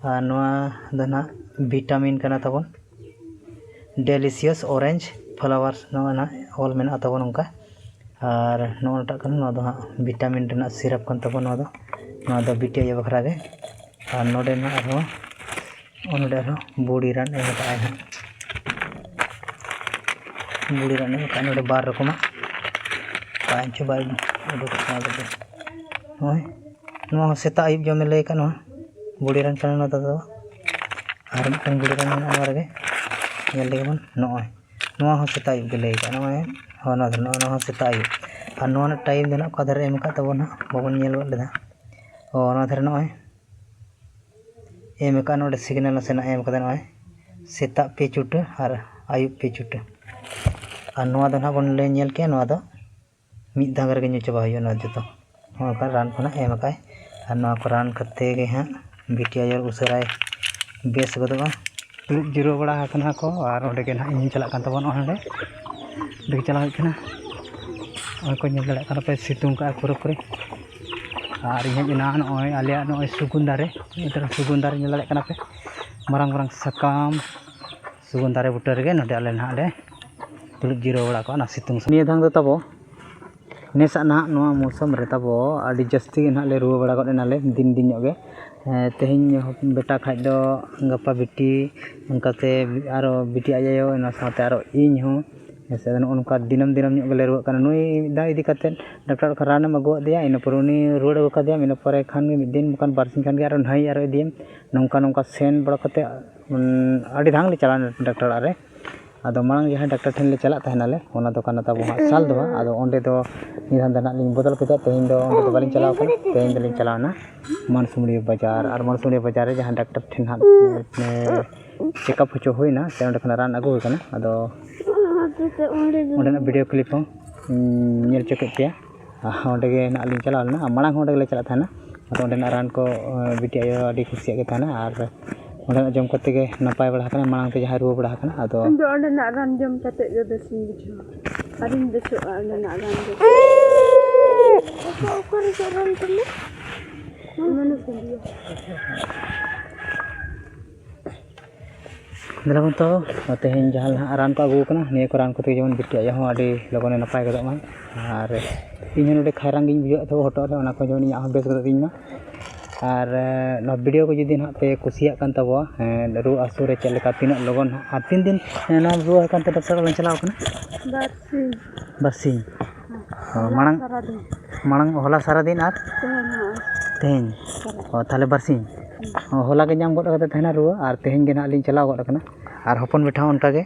ᱟᱨ ᱱᱚᱣᱟ ᱫᱚ ᱱᱟᱦᱟᱜ ᱵᱷᱤᱴᱟᱢᱤᱱ ᱠᱟᱱᱟ ᱛᱟᱵᱚᱱ, ᱰᱮᱞᱤᱥᱤᱭᱟᱥ ᱚᱨᱮᱧᱡᱽ ᱯᱷᱞᱟᱣᱟᱨᱥ, ᱱᱚᱜᱼᱚᱭ ᱱᱟᱦᱟᱜ ᱚᱞ ᱢᱮᱱᱟᱜᱼᱟ ᱛᱟᱵᱚᱱ ᱚᱱᱠᱟ᱾ ᱟᱨ ᱱᱚᱜᱼᱚ ᱱᱚᱣᱟᱴᱟᱜ ᱠᱟᱱᱟ, ᱱᱚᱣᱟ ᱫᱚ ᱦᱟᱸᱜ ᱵᱷᱤᱴᱟᱢᱤᱱ ᱨᱮᱱᱟᱜ ᱥᱤᱨᱟᱯ ᱠᱟᱱ ᱛᱟᱵᱚᱱᱟ ᱱᱚᱣᱟ ᱫᱚ᱾ ᱱᱚᱣᱟ ᱫᱚ ᱵᱤᱴᱤ ᱟᱭᱳ ᱵᱟᱠᱷᱨᱟ ᱜᱮ᱾ ᱟᱨ ᱱᱚᱰᱮ ᱱᱟᱦᱟᱜ ᱟᱨᱦᱚᱸ, ᱱᱚᱜᱼᱚ ᱱᱚᱰᱮ ᱟᱨᱦᱚᱸ ᱵᱩᱲᱤ ᱨᱟᱱ ᱮᱢ ᱠᱟᱜᱼᱟᱭ ᱦᱟᱸᱜ᱾ ᱵᱩᱲᱤ ᱨᱟᱱ ᱮᱢ ᱠᱟᱜᱼᱟᱭ ᱱᱚᱰᱮ ᱵᱟᱨ ᱨᱚᱠᱚᱢᱟᱜ᱾ ᱯᱟᱸᱪ ᱪᱚ ᱵᱟᱭ ᱩᱰᱩᱠᱚᱜ ᱠᱟᱱᱟ ᱱᱚᱰᱮ᱾ ᱱᱚᱜᱼᱚᱭ, ᱱᱚᱣᱟ ᱦᱚᱸ ᱥᱮᱛᱟᱜ ᱟᱹᱭᱩᱵ ᱡᱚᱢᱮ ᱞᱟᱹᱭ ᱠᱟᱜ, ᱱᱚᱣᱟ ᱵᱩᱲᱤ ᱨᱟᱱ ᱠᱟᱱᱟ ᱱᱚᱣᱟ ᱫᱚ᱾ ᱟᱨ ᱢᱤᱫᱴᱟᱝ ᱵᱩᱲᱤ ᱨᱟᱱ ᱢᱮᱱᱟᱜᱼᱟ ᱱᱚᱣᱟ ᱨᱮᱜᱮ, ᱧᱮᱞ ᱞᱮᱜᱮ ᱵᱚᱱ᱾ ᱱᱚᱜᱼᱚᱭ, ᱱᱚᱣᱟ ᱦᱚᱸ ᱥᱮᱛᱟᱜ ᱟᱹᱭᱩᱵ ᱜᱮ ᱞᱟᱹᱭ ᱠᱟᱜ, ᱱᱚᱜᱼᱚᱭ᱾ ᱦᱚᱸ, ᱱᱚᱣᱟ ᱫᱚ, ᱱᱚᱜᱼᱚ ᱱᱚᱣᱟ ᱦᱚᱸ ᱥᱮᱛᱟᱜ ᱟᱹᱭᱩᱵ᱾ ᱟᱨ ᱱᱚᱣᱟ ᱨᱮᱱᱟᱜ ᱴᱟᱭᱤᱢ ᱫᱚ ᱱᱟᱜ ᱚᱠᱟ ᱫᱷᱟᱨᱮ ᱮᱢ ᱠᱟᱜ ᱛᱟᱵᱚᱱ ᱦᱟᱸᱜ, ᱵᱟᱵᱚᱱ ᱧᱮᱞ ᱜᱚᱫ ᱞᱮᱫᱟ᱾ ᱚ, ᱱᱚᱣᱟ ᱫᱷᱟᱨᱮ ᱱᱚᱜᱼᱚᱭ᱾ ᱮᱢ ᱟᱠᱟᱫ ᱱᱚᱰᱮ ᱥᱤᱜᱽᱱᱟᱞ ᱱᱟᱥᱮᱱᱟᱜ ᱮᱢ ᱟᱠᱟᱫᱟ, ᱱᱚᱜᱼᱚᱭ ᱥᱮᱛᱟᱜ ᱯᱮ ᱪᱩᱴᱟᱹ ᱟᱨ ᱟᱹᱭᱩᱵ ᱯᱮ ᱪᱩᱴᱟᱹ᱾ ᱟᱨ ᱱᱚᱣᱟ ᱫᱚ ᱱᱟᱦᱟᱜ ᱵᱚᱱ ᱞᱟᱹᱭ ᱧᱮᱞ ᱠᱮᱜᱼᱟ, ᱱᱚᱣᱟ ᱫᱚ ᱢᱤᱫ ᱫᱷᱟᱣ ᱨᱮᱜᱮ ᱧᱩ ᱪᱟᱵᱟ ᱦᱩᱭᱩᱜᱼᱟ ᱱᱚᱣᱟ ᱡᱚᱛᱚ᱾ ᱱᱚᱜᱼᱚ ᱱᱚᱝᱠᱟ ᱨᱟᱱ ᱠᱚ ᱱᱟᱦᱟᱜ ᱮᱢ ᱟᱠᱟᱫᱼᱟᱭ᱾ ᱟᱨ ᱱᱚᱣᱟ ᱠᱚ ᱨᱟᱱ ᱠᱟᱛᱮ ᱜᱮ ᱦᱟᱸᱜ ᱵᱤᱴᱤ ᱟᱭᱳ ᱩᱥᱟᱹᱨᱟᱭ ᱵᱮᱥ ᱜᱚᱫᱚᱜᱼᱟ᱾ ᱫᱩᱲᱩᱵ ᱡᱤᱨᱟᱹᱣ ᱵᱟᱲᱟ ᱟᱠᱟᱱᱟ ᱠᱚ ᱟᱨ ᱚᱸᱰᱮ ᱜᱮ ᱱᱟᱦᱟᱜ ᱤᱧ ᱪᱟᱞᱟᱜ ᱠᱟᱱ ᱛᱟᱵᱚᱱᱟ᱾ ᱚᱸᱰᱮ ᱚᱸᱰᱮ ᱜᱮ ᱪᱟᱞᱟᱣ ᱦᱩᱭᱩᱜ ᱠᱟᱱᱟ᱾ ᱱᱚᱜᱼᱚᱭ ᱠᱚ ᱧᱮᱞ ᱫᱟᱲᱮᱭᱟᱜ ᱠᱟᱱᱟ ᱯᱮ, ᱥᱤᱛᱩᱝ ᱠᱟᱜᱼᱟ ᱯᱩᱨᱟᱹᱯᱩᱨᱤ᱾ ᱟᱨ ᱤᱧ ᱦᱮᱡ ᱮᱱᱟ ᱱᱚᱜᱼᱚᱭ ᱟᱞᱮᱭᱟᱜ ᱱᱚᱜᱼᱚᱭ ᱥᱩᱜᱩᱱ ᱫᱟᱨᱮ, ᱢᱤᱫᱴᱮᱱ ᱥᱩᱜᱩᱱ ᱫᱟᱨᱮ ᱧᱮᱞ ᱫᱟᱲᱮᱭᱟᱜ ᱠᱟᱱᱟ ᱯᱮ, ᱢᱟᱨᱟᱝ ᱢᱟᱨᱟᱝ ᱥᱟᱠᱟᱢ᱾ ᱥᱩᱜᱩᱱ ᱫᱟᱨᱮ ᱵᱩᱴᱟᱹ ᱨᱮᱜᱮ ᱱᱚᱰᱮ ᱟᱞᱮ ᱱᱟᱦᱟᱜ ᱞᱮ ᱫᱩᱲᱩᱵ ᱡᱤᱨᱟᱹᱣ ᱵᱟᱲᱟ ᱠᱚᱜᱼᱟ ᱚᱱᱟ ᱥᱤᱛᱩᱝ ᱥᱚᱢᱚᱭ᱾ ᱱᱤᱭᱟᱹ ᱫᱷᱟᱣ ᱫᱚ ᱛᱟᱵᱚ ᱱᱮᱥᱟᱜ ᱱᱟᱦᱟᱜ ᱱᱚᱣᱟ ᱢᱳᱥᱩᱢ ᱨᱮ ᱛᱟᱵᱚ ᱟᱹᱰᱤ ᱡᱟᱹᱥᱛᱤ ᱜᱮ ᱱᱟᱦᱟᱜ ᱞᱮ ᱨᱩᱣᱟᱹ ᱵᱟᱲᱟ ᱜᱚᱫ ᱮᱱᱟᱞᱮ ᱫᱤᱱ ᱫᱤᱱ ᱧᱚᱜ ᱜᱮ᱾ ᱦᱮᱸ, ᱛᱮᱦᱮᱧ ᱵᱮᱴᱟ ᱠᱷᱟᱡ ᱫᱚ ᱜᱟᱯᱟ ᱵᱤᱴᱤ, ᱚᱱᱠᱟᱛᱮ ᱟᱨᱚ ᱵᱤᱴᱤ ᱟᱡ ᱟᱭᱳ, ᱚᱱᱟ ᱥᱟᱶᱛᱮ ᱟᱨᱚ ᱤᱧ ᱦᱚᱸ᱾ ᱦᱮᱸ ᱥᱮ, ᱟᱫᱚ ᱱᱚᱜᱼᱚ ᱱᱚᱝᱠᱟ ᱫᱤᱱᱟᱹᱢ ᱫᱤᱱᱟᱹᱢ ᱧᱚᱜ ᱜᱮᱞᱮ ᱨᱩᱣᱟᱹᱜ ᱠᱟᱱᱟ᱾ ᱱᱩᱭ ᱢᱤᱫ ᱫᱷᱟᱣ ᱤᱫᱤ ᱠᱟᱛᱮᱫ ᱰᱟᱠᱛᱟᱨ ᱚᱲᱟᱜ ᱠᱷᱚᱱ ᱨᱟᱱᱮᱢ ᱟᱹᱜᱩᱣᱟᱫᱮᱭᱟ, ᱤᱱᱟᱹ ᱯᱚᱨᱮ ᱩᱱᱤ ᱨᱩᱣᱟᱹᱲ ᱟᱹᱜᱩ ᱠᱟᱫᱮᱭᱟᱢ, ᱤᱱᱟᱹ ᱯᱚᱨᱮ ᱠᱷᱟᱱ ᱜᱮ ᱢᱤᱫ ᱫᱤᱱ ᱵᱟᱠᱷᱟᱱ ᱵᱟᱨ ᱥᱤᱧ ᱠᱷᱟᱱ ᱜᱮ ᱟᱨᱚ ᱱᱟᱹᱭ ᱟᱨᱚ ᱤᱫᱤᱭᱮᱢ᱾ ᱱᱚᱝᱠᱟ ᱱᱚᱝᱠᱟ ᱥᱮᱱ ᱵᱟᱲᱟ ᱠᱟᱛᱮᱫ, ᱩᱸ, ᱟᱹᱰᱤ ᱫᱷᱟᱣ ᱞᱮ ᱪᱟᱞᱟᱣᱮᱱᱟ ᱰᱟᱠᱛᱟᱨ ᱚᱲᱟᱜ ᱨᱮ᱾ ᱟᱫᱚ ᱢᱟᱲᱟᱝ ᱡᱟᱦᱟᱸᱭ ᱰᱟᱠᱛᱟᱨ ᱴᱷᱮᱱ ᱞᱮ ᱪᱟᱞᱟᱜ ᱛᱟᱦᱮᱱᱟᱞᱮ, ᱚᱱᱟ ᱫᱚ ᱠᱟᱱᱟ ᱛᱟᱵᱚ ᱦᱟᱸᱜ ᱥᱟᱞᱫᱚᱦᱟ᱾ ᱟᱫᱚ ᱚᱸᱰᱮ ᱫᱚ ᱱᱤᱭᱟᱹ ᱫᱷᱟᱣ ᱫᱚ ᱱᱟᱦᱟᱜ ᱞᱤᱧ ᱵᱚᱫᱚᱞ ᱠᱮᱫᱟ᱾ ᱛᱮᱦᱮᱧ ᱫᱚ ᱚᱸᱰᱮ ᱫᱚ ᱵᱟᱹᱞᱤᱧ ᱪᱟᱞᱟᱣ ᱠᱟᱱᱟ, ᱛᱮᱦᱮᱧ ᱫᱚᱞᱤᱧ ᱪᱟᱞᱟᱣᱱᱟ ᱢᱟᱱᱥᱩᱢᱲᱤ ᱵᱟᱡᱟᱨ᱾ ᱟᱨ ᱢᱟᱱᱥᱩᱢᱲᱤ ᱵᱟᱡᱟᱨ ᱨᱮ ᱡᱟᱦᱟᱸ ᱰᱟᱠᱛᱟᱨ ᱴᱷᱮᱱ ᱦᱟᱸᱜ, ᱮ, ᱪᱮᱠᱟᱯ ᱦᱚᱪᱚ ᱦᱩᱭᱱᱟ, ᱥᱮ ᱚᱸᱰᱮ ᱠᱷᱚᱱᱟᱜ ᱨᱟᱱ ᱟᱹᱜᱩ ᱦᱩᱭ ᱠᱟᱱᱟ᱾ ᱟᱫᱚ ᱚᱸᱰᱮᱱᱟᱜ ᱵᱷᱤᱰᱤᱭᱳ ᱠᱞᱤᱯ ᱦᱚᱸ, ᱩᱸ, ᱧᱮᱞ ᱦᱚᱪᱚ ᱠᱮᱫ ᱯᱮᱭᱟ᱾ ᱟᱨ ᱚᱸᱰᱮ ᱜᱮ ᱱᱟᱦᱟᱜ ᱞᱤᱧ ᱪᱟᱞᱟᱣ ᱞᱮᱱᱟ, ᱟᱨ ᱢᱟᱲᱟᱝ ᱦᱚᱸ ᱚᱸᱰᱮ ᱜᱮᱞᱮ ᱪᱟᱞᱟᱜ ᱛᱟᱦᱮᱱᱟ᱾ ᱟᱫᱚ ᱚᱸᱰᱮᱱᱟᱜ ᱨᱟᱱ ᱠᱚ, ᱮ, ᱵᱤᱴᱤ ᱟᱭᱳ ᱟᱹᱰᱤ ᱠᱩᱥᱤᱭᱟᱜ ᱜᱮ ᱛᱟᱦᱮᱱᱟ, ᱟᱨ ᱚᱸᱰᱮᱱᱟᱜ ᱡᱚᱢ ᱠᱟᱛᱮ ᱜᱮ ᱱᱟᱯᱟᱭ ᱵᱟᱲᱟ ᱟᱠᱟᱱᱟ, ᱢᱟᱲᱟᱝ ᱛᱮ ᱡᱟᱦᱟᱸᱭ ᱨᱩᱣᱟᱹ ᱵᱟᱲᱟ ᱟᱠᱟᱱᱟ᱾ ᱟᱫᱚ ᱤᱧ ᱫᱚ ᱚᱸᱰᱮᱱᱟᱜ ᱨᱟᱱ ᱡᱚᱢ ᱠᱟᱛᱮ ᱜᱮ ᱵᱮᱥᱤᱧ ᱵᱩᱡᱷᱟᱹᱣᱟ, ᱟᱨᱤᱧ ᱵᱮᱥᱚᱜᱼᱟ ᱚᱸᱰᱮᱱᱟᱜ ᱨᱟᱱ ᱡᱚᱢ᱾ ᱚᱠᱟ, ᱚᱠᱟ ᱨᱮ ᱨᱟᱱ ᱛᱟᱢᱟ? ᱢᱟᱱᱮ ᱥᱟᱺᱜᱤᱧᱟ᱾ ᱫᱮᱞᱟ ᱵᱚᱱ ᱛᱚ, ᱛᱮᱦᱮᱧ ᱡᱟᱦᱟᱸ ᱱᱟᱦᱟᱜ ᱨᱟᱱ ᱠᱚ ᱟᱹᱜᱩ ᱟᱠᱟᱱᱟ, ᱱᱤᱭᱟᱹ ᱠᱚ ᱨᱟᱱ ᱠᱚᱛᱮ ᱡᱮᱢᱚᱱ ᱵᱤᱴᱤ ᱟᱭᱳ ᱦᱚᱸ ᱟᱹᱰᱤ ᱞᱚᱜᱚᱱᱮ ᱱᱟᱯᱟᱭ ᱜᱚᱫᱚᱜ ᱢᱟ᱾ ᱟᱨ ᱤᱧ ᱦᱚᱸ ᱱᱚᱰᱮ ᱠᱷᱟᱭᱨᱟᱝ ᱜᱤᱧ ᱵᱩᱡᱷᱟᱹᱣᱮᱫ ᱛᱟᱵᱚ ᱦᱚᱴᱚᱜ ᱨᱮ, ᱚᱱᱟ ᱠᱚ ᱡᱮᱢᱚᱱ ᱤᱧᱟᱹᱜ ᱦᱚᱸ ᱵᱮᱥ ᱜᱚᱫᱚᱜ ᱛᱤᱧ ᱢᱟ᱾ ᱟᱨ, ᱮ, ᱱᱚᱣᱟ ᱵᱷᱤᱰᱤᱭᱳ ᱠᱚ ᱡᱩᱫᱤ ᱱᱟᱦᱟᱜ ᱯᱮ ᱠᱩᱥᱤᱭᱟᱜ ᱠᱟᱱ ᱛᱟᱵᱚᱣᱟ, ᱮ, ᱨᱩᱣᱟᱹ ᱦᱟᱹᱥᱩ ᱨᱮ ᱪᱮᱫ ᱞᱮᱠᱟ, ᱛᱤᱱᱟᱹᱜ ᱞᱚᱜᱚᱱ ᱱᱟᱦᱟᱜ, ᱟᱨ ᱛᱤᱱ ᱫᱤᱱ, ᱮ, ᱱᱚᱣᱟ ᱨᱩᱣᱟᱹ ᱦᱩᱭ ᱠᱟᱱᱛᱮ ᱰᱟᱠᱛᱟᱨ ᱚᱲᱟᱜ ᱞᱤᱧ ᱪᱟᱞᱟᱣ ᱠᱟᱱᱟ? ᱵᱟᱨᱥᱤᱧ᱾ ᱵᱟᱨᱥᱤᱧ? ᱦᱮᱸ᱾ ᱚ, ᱦᱚᱞᱟ ᱢᱟᱲᱟᱝ, ᱥᱟᱨᱟᱫᱤᱱ᱾ ᱢᱟᱲᱟᱝ ᱦᱚᱞᱟ ᱥᱟᱨᱟᱫᱤᱱ ᱟᱨ ᱛᱮᱦᱮᱧ ᱦᱚᱸ᱾ ᱛᱮᱦᱮᱧ? ᱥᱟᱨᱟᱫᱤᱱ᱾ ᱚ, ᱛᱟᱦᱚᱞᱮ ᱵᱟᱨᱥᱤᱧ? ᱦᱮᱸ᱾ ᱚ, ᱦᱚᱞᱟ ᱜᱮ ᱧᱟᱢ ᱜᱚᱫ ᱠᱟᱫᱮ ᱛᱟᱦᱮᱱᱟ ᱨᱩᱣᱟᱹ, ᱟᱨ ᱛᱮᱦᱮᱧ ᱜᱮ ᱱᱟᱦᱟᱜ ᱞᱤᱧ ᱪᱟᱞᱟᱣ ᱜᱚᱫ ᱠᱟᱱᱟ᱾ ᱟᱨ ᱦᱚᱯᱚᱱ ᱵᱮᱴᱟ ᱦᱚᱸ ᱚᱱᱠᱟ ᱜᱮ,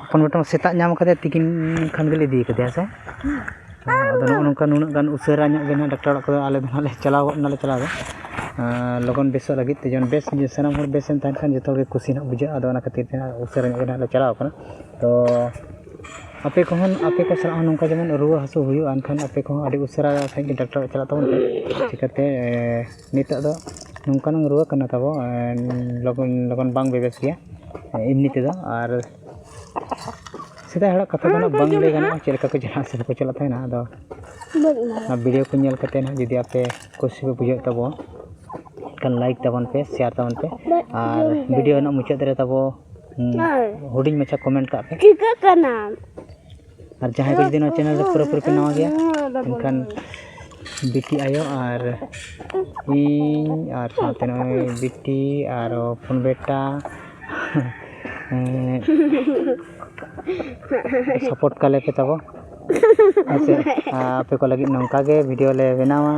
ᱦᱚᱯᱚᱱ ᱵᱮᱴᱟ ᱦᱚᱸ ᱥᱮᱛᱟᱜ ᱧᱟᱢ ᱠᱟᱫᱮᱭᱟ, ᱛᱤᱠᱤᱱ ᱠᱷᱟᱱ ᱜᱮᱞᱮ ᱤᱫᱤ ᱠᱟᱫᱮᱭᱟ, ᱥᱮ? ᱦᱮᱸ᱾ ᱟᱫᱚ ᱱᱚᱜᱼᱚ ᱱᱚᱝᱠᱟ ᱱᱩᱱᱟᱹᱜ ᱜᱟᱱ ᱩᱥᱟᱹᱨᱟ ᱧᱚᱜ ᱜᱮ ᱱᱟᱦᱟᱜ ᱰᱟᱠᱛᱟᱨ ᱚᱲᱟᱜ ᱠᱚᱫᱚ ᱟᱞᱮ ᱫᱚ ᱱᱟᱦᱟᱜ ᱞᱮ ᱪᱟᱞᱟᱣ ᱜᱚᱫ ᱱᱟᱞᱮ ᱪᱟᱞᱟᱣ ᱫᱚ᱾ ᱟᱨ ᱞᱚᱜᱚᱱ ᱵᱮᱥᱚᱜ ᱞᱟᱹᱜᱤᱫ ᱛᱮ, ᱡᱮᱢᱚᱱ ᱵᱮᱥ, ᱥᱟᱱᱟᱢ ᱦᱚᱲ ᱵᱮᱥ ᱮᱢ ᱛᱟᱦᱮᱱ ᱠᱷᱟᱱ ᱡᱚᱛᱚ ᱦᱚᱲ ᱜᱮ ᱠᱩᱥᱤ ᱱᱟᱜ ᱵᱩᱡᱷᱟᱹᱜᱼᱟ᱾ ᱟᱫᱚ ᱚᱱᱟ ᱠᱷᱟᱹᱛᱤᱨ ᱛᱮ ᱱᱟᱜ ᱩᱥᱟᱹᱨᱟ ᱧᱚᱜ ᱜᱮ ᱱᱟᱜ ᱞᱮ ᱪᱟᱞᱟᱣ ᱠᱟᱱᱟ᱾ ᱛᱚ ᱟᱯᱮ ᱠᱚᱦᱚᱸ, ᱟᱯᱮ ᱠᱚ ᱥᱟᱞᱟᱜ ᱦᱚᱸ ᱱᱚᱝᱠᱟ ᱡᱮᱢᱚᱱ ᱨᱩᱣᱟᱹ ᱦᱟᱹᱥᱩ ᱦᱩᱭᱩᱜᱼᱟ, ᱮᱱᱠᱷᱟᱱ ᱟᱯᱮ ᱠᱚᱦᱚᱸ ᱟᱹᱰᱤ ᱩᱥᱟᱹᱨᱟ ᱥᱟᱺᱦᱤᱡ ᱜᱮ ᱰᱟᱠᱛᱟᱨ ᱚᱲᱟᱜ ᱪᱟᱞᱟᱜ ᱛᱟᱵᱚᱱ ᱯᱮ᱾ ᱪᱤᱠᱟᱹᱛᱮ, ᱮ, ᱱᱤᱛᱚᱜ ᱫᱚ ᱱᱚᱝᱠᱟᱱᱟᱝ ᱨᱩᱣᱟᱹ ᱠᱟᱱᱟ ᱛᱟᱵᱚ, ᱮ, ᱞᱚᱜᱚᱱ, ᱞᱚᱜᱚᱱ ᱵᱟᱝ ᱵᱮᱵᱮᱥ ᱜᱮᱭᱟ, ᱮ, ᱮᱢᱱᱤ ᱛᱮᱫᱚ᱾ ᱟᱨ ᱥᱮᱫᱟᱭ ᱦᱚᱲᱟᱜ ᱠᱟᱛᱷᱟ ᱫᱚ ᱱᱟᱜ ᱵᱟᱝ ᱞᱟᱹᱭ ᱜᱟᱱᱚᱜᱼᱟ, ᱪᱮᱫ ᱞᱮᱠᱟ ᱠᱚ ᱪᱟᱞᱟᱜᱼᱟ ᱥᱮ ᱵᱟᱠᱚ ᱪᱟᱞᱟᱜ ᱛᱟᱦᱮᱱᱟ᱾ ᱟᱫᱚ ᱚᱱᱟ ᱵᱷᱤᱰᱤᱭᱳ ᱠᱚ ᱧᱮᱞ ᱠᱟᱛᱮ ᱱᱟᱜ ᱡᱩᱫᱤ ᱟᱯᱮ ᱠᱩᱥᱤ ᱯᱮ ᱵᱩᱡᱷᱟᱹᱣᱮᱫ ᱛᱟᱵᱚᱣᱟ, ᱮᱱᱠᱷᱟᱱ ᱞᱟᱭᱤᱠ ᱛᱟᱵᱚᱱ ᱯᱮ, ᱥᱮᱭᱟᱨ ᱛᱟᱵᱚᱱ ᱯᱮ, ᱟᱨ ᱵᱷᱤᱰᱤᱭᱳ ᱨᱮᱱᱟᱜ ᱢᱩᱪᱟᱹᱫ ᱨᱮ ᱛᱟᱵᱚ, ᱦᱩᱸ, ᱦᱳᱭ᱾ ᱦᱩᱰᱤᱧ ᱢᱟᱪᱷᱟ ᱠᱚᱢᱮᱱᱴ ᱠᱟᱜ ᱯᱮ᱾ ᱪᱤᱠᱟᱹᱜ ᱠᱟᱱᱟ? ᱟᱨ ᱡᱟᱦᱟᱸᱭ ᱠᱚ ᱡᱩᱫᱤ ᱱᱚᱣᱟ ᱪᱮᱱᱮᱞ ᱨᱮ ᱯᱩᱨᱟᱹᱯᱩᱨᱤ ᱯᱮ ᱱᱟᱣᱟ ᱜᱮᱭᱟ, ᱮᱱᱠᱷᱟᱱ ᱵᱤᱴᱤ ᱟᱭᱳ ᱟᱨ ᱤᱧ ᱟᱨ ᱥᱟᱶᱛᱮ ᱱᱚᱜᱼᱚᱭ ᱵᱤᱴᱤ ᱟᱨ ᱦᱚᱯᱚᱱ ᱵᱮᱴᱟ, ᱥᱟᱯᱳᱨᱴ ᱠᱟᱞᱮ ᱯᱮ ᱛᱟᱵᱚ᱾ ᱦᱮᱸ ᱥᱮ? ᱟᱯᱮ ᱠᱚ ᱞᱟᱹᱜᱤᱫ ᱱᱚᱝᱠᱟ ᱜᱮ ᱵᱷᱤᱰᱤᱭᱳ ᱞᱮ ᱵᱮᱱᱟᱣᱟ᱾